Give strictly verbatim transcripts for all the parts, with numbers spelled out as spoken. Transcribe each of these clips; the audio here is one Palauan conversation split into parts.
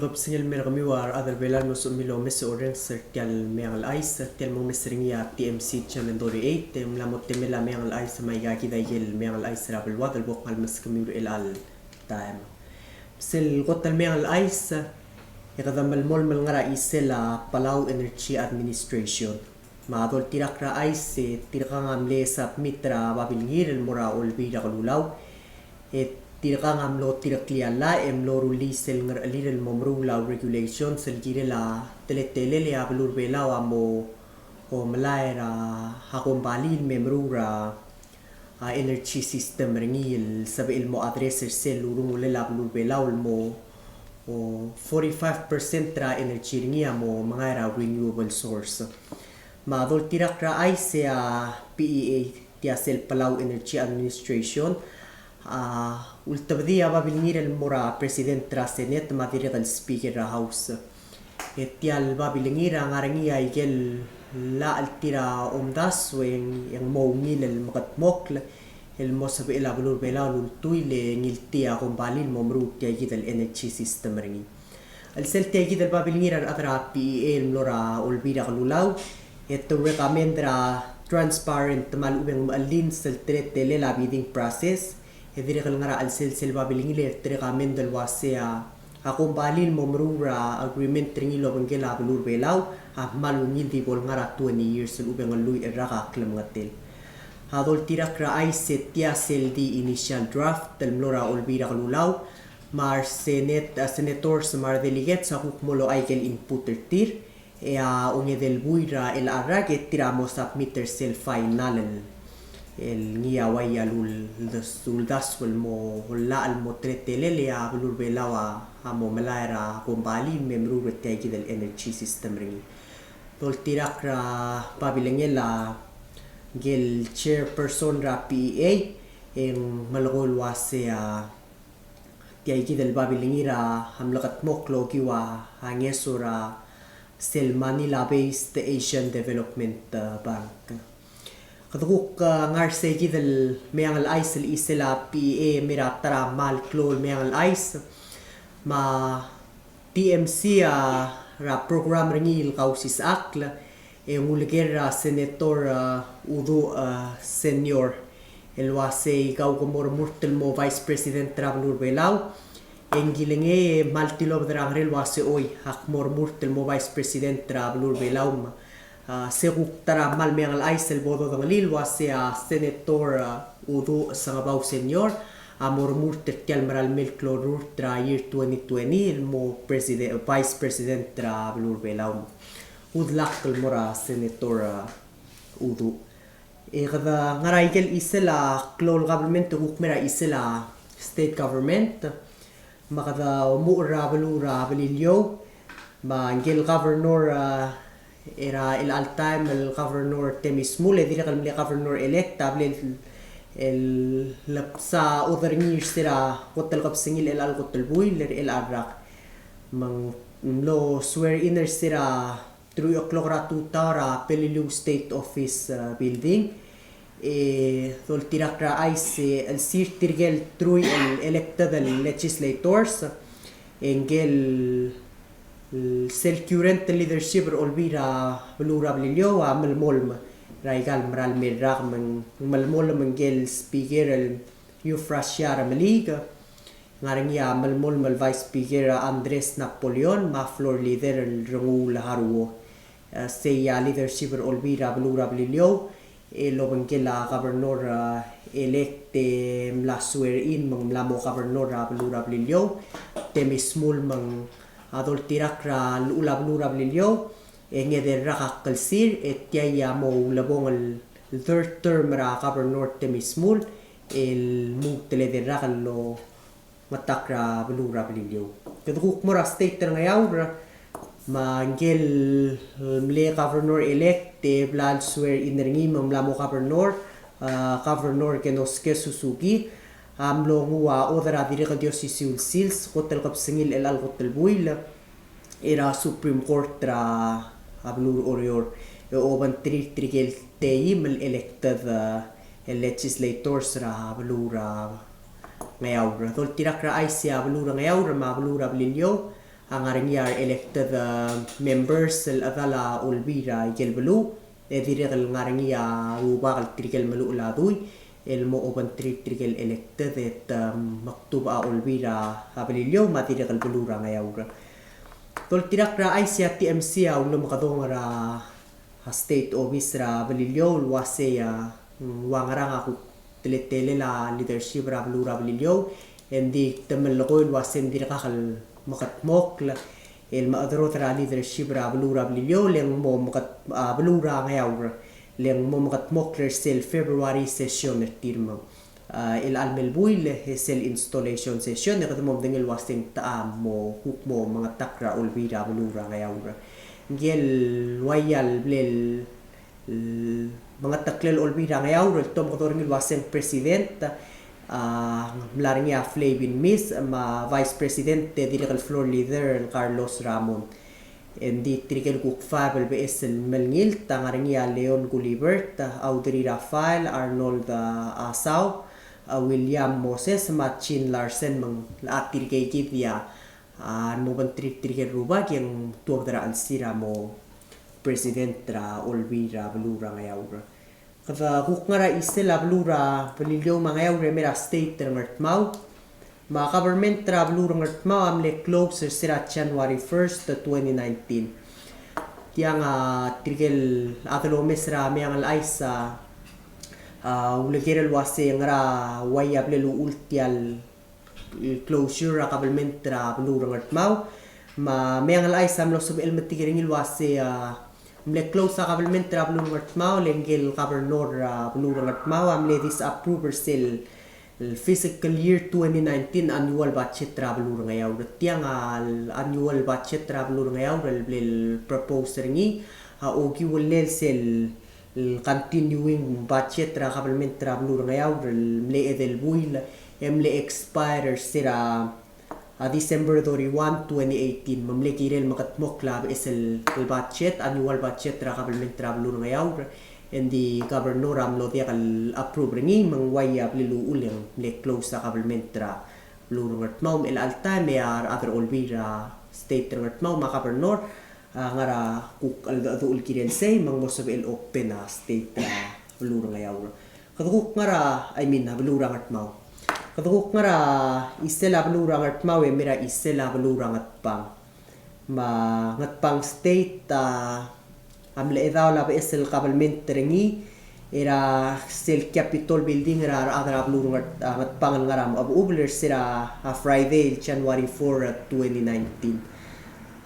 Kebesengei el mer kemiu a rechad er Belau el mlo sebechemiu el omes e orrenges er tia el Meang el Chais. Tia el mo omes er ngii a T M C Channel thirty-eight, e ng mla mo temel a Meang el Chais me aika kid a ikel meang el chais er a beluad el bo kngai el meskemiu er chelecha el taem. Sel kot el Meang el Chais, e kede melemolem el ngar er a chisel a Palau Energy Administration. Me a doltirakl er a chais e tirkang a mle submit er a babilngir el mo er a Olbiil er a Kelulau. E tirkang a mlo tireklii a llach e mlo rullii sel ngerechelir el mo meruul a regulations el kirel a teletelel e a beluu er Belau a mo melai er a kombalii el me meruul er a a energy system er ngii el sebechel el mo address er sel urungulel a beluu er Belau el mo forty-five percent er a energy er ngii a mo mengai er a renewable source. Me a doltirakl er a chais e a P E A, tia sel Palau Energy Administration, a ultebedii a babilngir el mo er a President er a Senate me a dirrek el Speaker er a House. E tia el babilngir a ngar er ngii a ikel llach el tir a omdasu e ng mo ungil el mekedmokl el mo sebechel a beluu er Belau el ultuil e ngiltii a kombalii el mo meruul tia kid el energy system er ngii. El sel tia kid el babilngir a rechad er a P E A el mlo er a Olbiil er a Kelulau, e te recommend er a transparent me a lechub e ng mechellins el teletelel a bidding process, e dirrek el ngar er a chelsel sel babilngir e te recommend el uasei a kombalii el mo meruul er a agreement er ngii el obengkel a beluu er Belau a kmal ungil di bo el ngar er a twenty years el lechub e ng lluich el rak a klemengetel. A doltirakl er a chais e tia sel di initial draft el mlo er a Olbiil er a Kelulau, me a re Senate, a senators me a re delegates a kuk mo loia ikel input er tir, e a ongedei el buil er a chelecha el rak e tir a mo submit er sel final el, el ngii a uai a lul-, uldasu el mo llach el mo teletelel e a beluu er Belau a mo melai er a kombalii el me meruul er tia kid el energy system er ngii. Doltirakl er a babilngel a ngike el chairperson er a P E A e ng melekoi el uasei a tia kid el babilngir a mlekedmokl el okiu a ngeso er a sel Manila-based Asian Development, uh, Bank. Kede kuk, uh, ngar er sei kid el meang el chais el chisel a P E A me er a ta er a kmal klou el meang el chais. Me a T M C, uh, er a program er ngii el Kausisechakl, e ng uleker er a Senator, uh, Uduch, uh, Senior el uasei kau ke mo remurt el mo Vice President er a beluu er Belau. E ng kilengei e kmal tilobed er a ngerel el uasei choi, ak mo remurt el mo Vice President er a beluu er Belau me, uh, se kuk ta er a kmal meang el chais el bo dodengelii el uasei a Senator, uh, Uduch Sengebau Senior a mo remurt er tia el merael mei el klou el rurt er a year twenty twenty el mo President, Vice President er a beluu er Belau. Good luck el mo er a Senator, uh, Uduch. E kede ngar er a ikel chisel a klou el government e kuk me er a chisel a state government. Me kede omuchel er a beluu er a Beliliou. Me ngike el governor, uh, er a chelecha el taem el Governor Temmy Shmull, e dirrek el mle governor elect a bla el, el lebsa a order er ngii er se er a kot el kebesengil er chelecha el kot el buil er chelecha el rak. Me ng mlo swear in er se er a three o'clock er a tutau er a Peleliu State Office, uh, building. E doltirakl er a chais e chelsir tirke el truich el elected el legislators, e ngike el, sel current leadership er a Olbiil er a beluu er a Beliliou a melemolem er aika el merael mei el rak. Me ng melemolem ngike el speaker el Euphrasia Remeliik, ngar er ngii a melemolem el Vice Speaker Andres Napoleon me a Floor Leader el Renguul Haruo. Eh, sei a leadership er a Olbiil er a beluu er a Beliliou el obengkel a governor, eh, elect e mla swear in me ng mla mo governor er a beluu er a Beliliou, Temmy Shmull. Me ng a doltirakl er a llechul a beluu er a Beliliou e ngede el rak a klsir, e tia a mo ulebongel el third term er a Governor Temmy Shmull el lmuut el edei el rak el ongetakl er a beluu er a Beliliou. Kede kuk mo er a state er a Ngeaur, me ngike el mle governor elect e bla el swear in er ngii me ng mla mo governor, ah, Governor Kenosuke Suzuki, a mlo nguu a order a dirrek el di osisiu el sils, kot el kebesengil er chelecha el kot el buil er a Supreme Court er a beluu er Oreor, e obengterir tirke el teim el elected, eh, el legislators er a beluu er a Ngeaur. Doltirakl er a chais e a beluu er a Ngeaur me a beluu er a Beliliou a ngar er ngii a re elected, uh, members el chedal a Olbiil er a ikel beluu, e dirrek el ngar er ngii a rubak el tirke el meluchel a dui el mo obengterir tirke el elected e te, um, mekdubech a Olbiil er a Beliliou me a dirrek el beluu er a Ngeaur. Doltirakl er a chais e a T M C a ulemekedong er a state office er a Beliliou el uasei a, mm, ua ngerang a kuk teletelel a leadership er a beluu er a Beliliou, e ng di te melekoi el uasei ng dirkak el mekedmokl el mechederoder a leadership er a beluu er a Beliliou, le ng mo meked-, a, beluu er a Ngeaur, le ng mo mekedmokl er sel February session er tir me, a, el chelecha el buil, e sel installation session, e kede mo medengei el uasei ng techa mo kuk mo mengetakl er a Olbiil er a beluu er a Ngeaur. Ngike el ua ia el ble el mengeteklel Olbiil er a Ngeaur el te omekedong er ngii el uasei ng president, a, mla er ngii a Flavin Mis, me a vice president e dirrek el floor leader el Carlos Ramon. E ng di tirke el kuk five el beches el mlengilt a ngar er ngii a Leon Gulibert, Audrey Rafael, Arnold, a, Asau, a, William Moses, me a Chin Larsen, me ng locha tirke kid a, a, mo obengterir tirke el rubak e ng tuobed er a chelsir a mo president er a Olbiil er a beluu er a Ngeaur. Kede kuk ngar er a chisel a beluu er a Beliliou me a Ngeaur e mei er a state er a Ngardmau. Me a government er a beluu er a Ngardmau a mle close er sel January first, twenty nineteen. Tiang a tirke el chad el omes er a meang el chais a, a, uleker el uasei ngera ua ia ble luchul tia el closure er a kabelment er a beluu er a Ngardmau. Me a meang el chais a mlo sebechel el metik er ngii el uasei a mle close a kabelment er a beluu er a Ngardmau, le ngike el governor er a beluu er a Ngardmau a mle disapprove er sel fiscal year twenty nineteen annual budget er a beluu er a Ngeaur. Tiang a annual budget er a beluu er a Ngeaur el ble el propose er ngii a okiu el sel el continuing budget er a kabelment er a beluu er a Ngeaur el mle edei el buil e mle expire er sel, a, December thirty-one, twenty eighteen. Me ng mle kirel mekedmokl a beches el budget, annual budget er a kabelment er a beluu er a Ngeaur, e ng di governor a mlo diak el approve er ngii, me ng ua ia ble luchul e ng mle close a kabelment er a beluu er a Ngardmau. Me chelecha el taem e a rechad er a Olbiil er a state er a Ngardmau me a governor a ngar er a kuk cheldecheduch el kirel sei me ng mo sebechel open a state er a beluu er a Ngeaur. Kede kuk ngar er a, I mean, a beluu er a Ngardmau. Kede kuk ngar er a chisel a beluu er a Ngardmau e mei er a chisel a beluu er a Ngatpang. Me a Ngatpang state a, a mle chedaol a beches el kabelment er ngii er a sel Capitol Building er a rechad er a beluu er a Ngat-, a, Ngatpang el ngar er a Mechebechubel er sel, a, Friday el January four, a, twenty nineteen.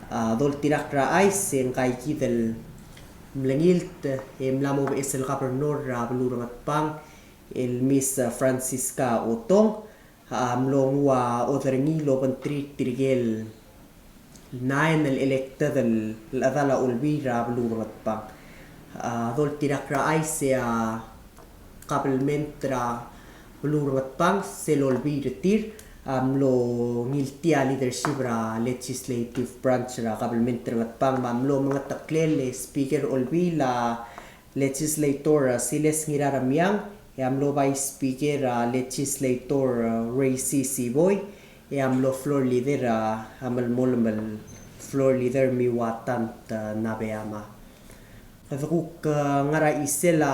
A, doltirakl er a chais e ngka kid el mlengilt e mla mo beches el governor er a beluu er a Ngatpang el Miss, a, Francisca Otong, a mlo nguu a order er ngii el obengterir tirke el nine el elected el chedal a Olbiil er a beluu er a Ngatpang. A doltirakl er a chais e a kabelment er a beluu er a Ngatpang, sel Olbiil er tir a mlo ngiltii a leadership er a legislative branch er a kabelment er a Ngatpang, me a mlo mengeteklel e speaker er a Olbiil a legislator, a, Siles Ngiraremiang, e a mlo vice speaker, a, legislator, a, Racy Siboi, e a mlo floor leader, a, a melemolem el floor leader Miwatant, a, Nabeyama. Kede kuk, a, ngar er a chisel a,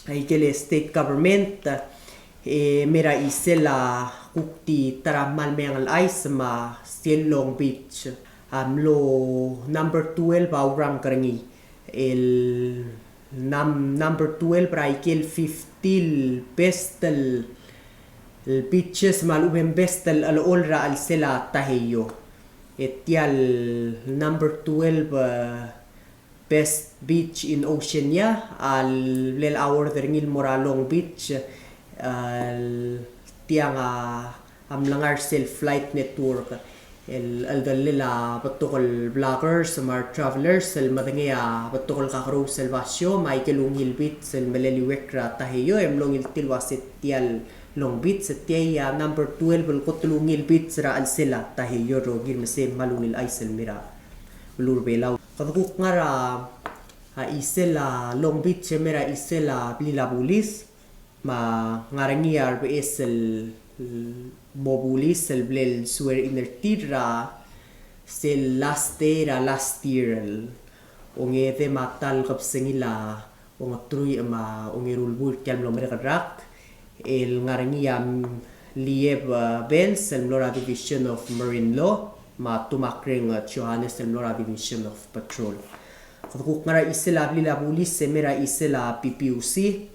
a ikel state government, e mei er a chisel a kuk di ta er a kmal meang el chais me a sel Long Beach a mlo number twelve a rank er ngii. El num-, number twelve er a ikel fifty el best el, el beaches me a lechub e ng best el chelechol er a chelsel a Taiheio. E tia el number twelve, e, best beach in Oceania a mle award er ngii el mo er a Long Beach, e, tiang a a mle ngar er sel Flight Network el cheldellel a betok el bloggers me a re travelers el medengei a betok el kakerous el basio me a ikel ungil beach el meleliuekl er a Taiheio e mlo ngiltii el uase tia el Long Beach, tia a number twelve el kot el ungil beach er a chelsel a Taiheio el rokir me sei me a ungil chais el mei er a beluu er a Belau. Kede kuk ngar er a chisel a Long Beach e mei er a chisel a blil a bulis. Me a ngar er ngii a rebeches el, el mo bulis el ble el swear in er tir er a sel last day er a last year el ongedei me a ta el kebesengil a ongeteruich me a ongeru el buil er tia el mlo merek el rak, el ngar er ngii a Lieb, uh, Benz el mlo er a Division of Marine Law, me a Tumakreng, uh, Johannes el mlo er a Division of Patrol. Kede kuk ngar er a chisel a blil a bulis e mei er a chisel a P P U C.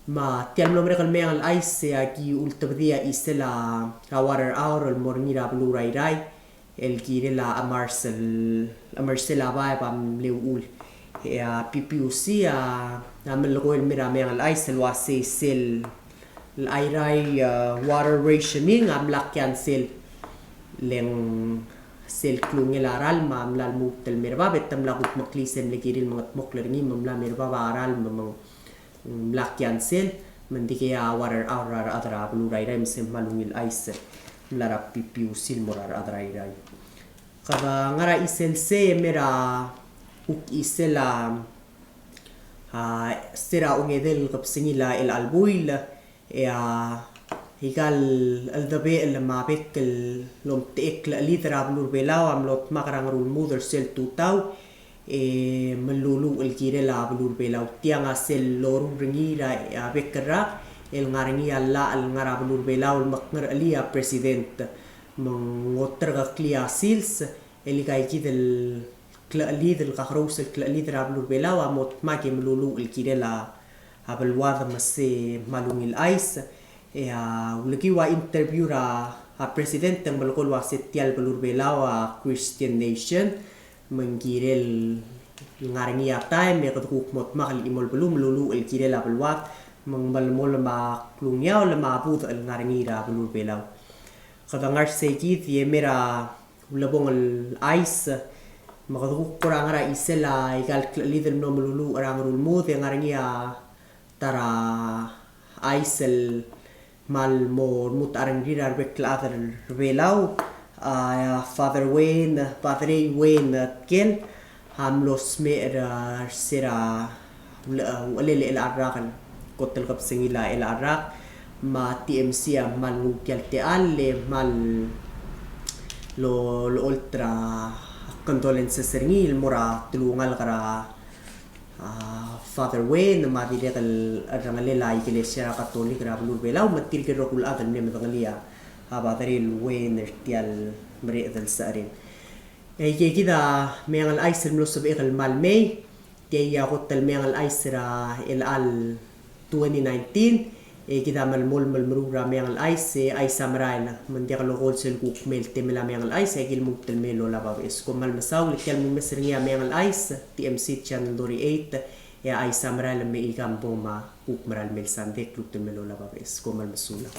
Me tia el mlo merek el Meang el Chais e aki ultebedii a chisel a water hour el mo er ngii er a beluu er a Irrai el kirel a chemars el, chemersel a baeb a mle uchul. E a P P U C a, a melekoi el mei er a Meang el Chais el uasei sel Airai, uh, water rationing a mla cancel. Le ng sel klungel a ralm a mla lmuut el mei er bab e te mla kudmeklii sel mle kirir el mengetmokl er ngii me ng mla mei er bab a ralm me ng mla cancel, me ng dikea water hour er a rechad er a beluu er a Irrai me se kmal ungil chais el mla er a P P U C el mo er a rechad er a Irrai. Kede ngar er a chisel sei e mei er a kuk chisel a, a, se er a ongedei el kebesengil a chelecha el buil, e a ikal cheldebechel me a bek el omtechei el klechelid er a beluu er a Belau a mlo dmak er a Ngerulmud er sel tutau, e meluluuch el kirel a beluu er a Belau. Tiang a sel loruul er ngii er a bek el rak el ngar er ngii a llach el ngar er a beluu er a Belau el mekngerchelii a president me ng oterkeklii a sils el ikaikid el klechelid el kakerous el klechelid er a beluu er a Belau a mo dmak e meluluuch el kirel a beluad me se kmal ungil chais. E a ulekiu a interview er a president e ng melekoi el uasei tia el beluu er a Belau a Christian nation, me ng kirel ngar er ngii a taem e kede kuk mo dmak el chimo el beluu, meluluuch el kirel a beluad me ng melemolem a klungiaol me a budech el ngar er ngii er a beluu er a Belau. Kede ngar sei kid e mei er a ulebongel chais, me kede kuk kora ngar er a chisel a ikal klechelid el mlo meluluuch er a Ngerulmud e ngar er ngii a ta er a chais el kmal mo lmuut a rengrir a rebek el chad er a Belau, a Father Wayne, Padre Wayne Tkel, a mlo smecher er se er a uchelel a chelecha el rak el kot el kebesengil a chelecha el rak, me a T M C a kmal nguu tia el techall e kmal lo, lolecholt er a condolences er ngii el mo er a telungalek er a a Father Wayne, me a dirrek el cherrengelel a Ikelesia er a Katolik er a beluu er a Belau, me tirke el rokui el chad el mle medengelii a Padre Wayne er tia el mereched el secherel. E ikei kid a Meang el Chais el mlo sebechek el kmal mei, tia a kot el Meang el Chais er a chelecha el twenty nineteen, e kid a melemolem el meruul er a Meang el Chais, e chais a merael, me ng diak lokols el kuk mei el temel a Meang el Chais, e aki lmuut el mei el olab a beches. Kom kmal mesaul, e tia el mumes er ngii a Meang el Chais, T M C Channel thirty-eight, e a chais a merael me ikang bo me a kuk merael mei el sandei, lmuut el mei el olab a beches. Kom kmal mesulang.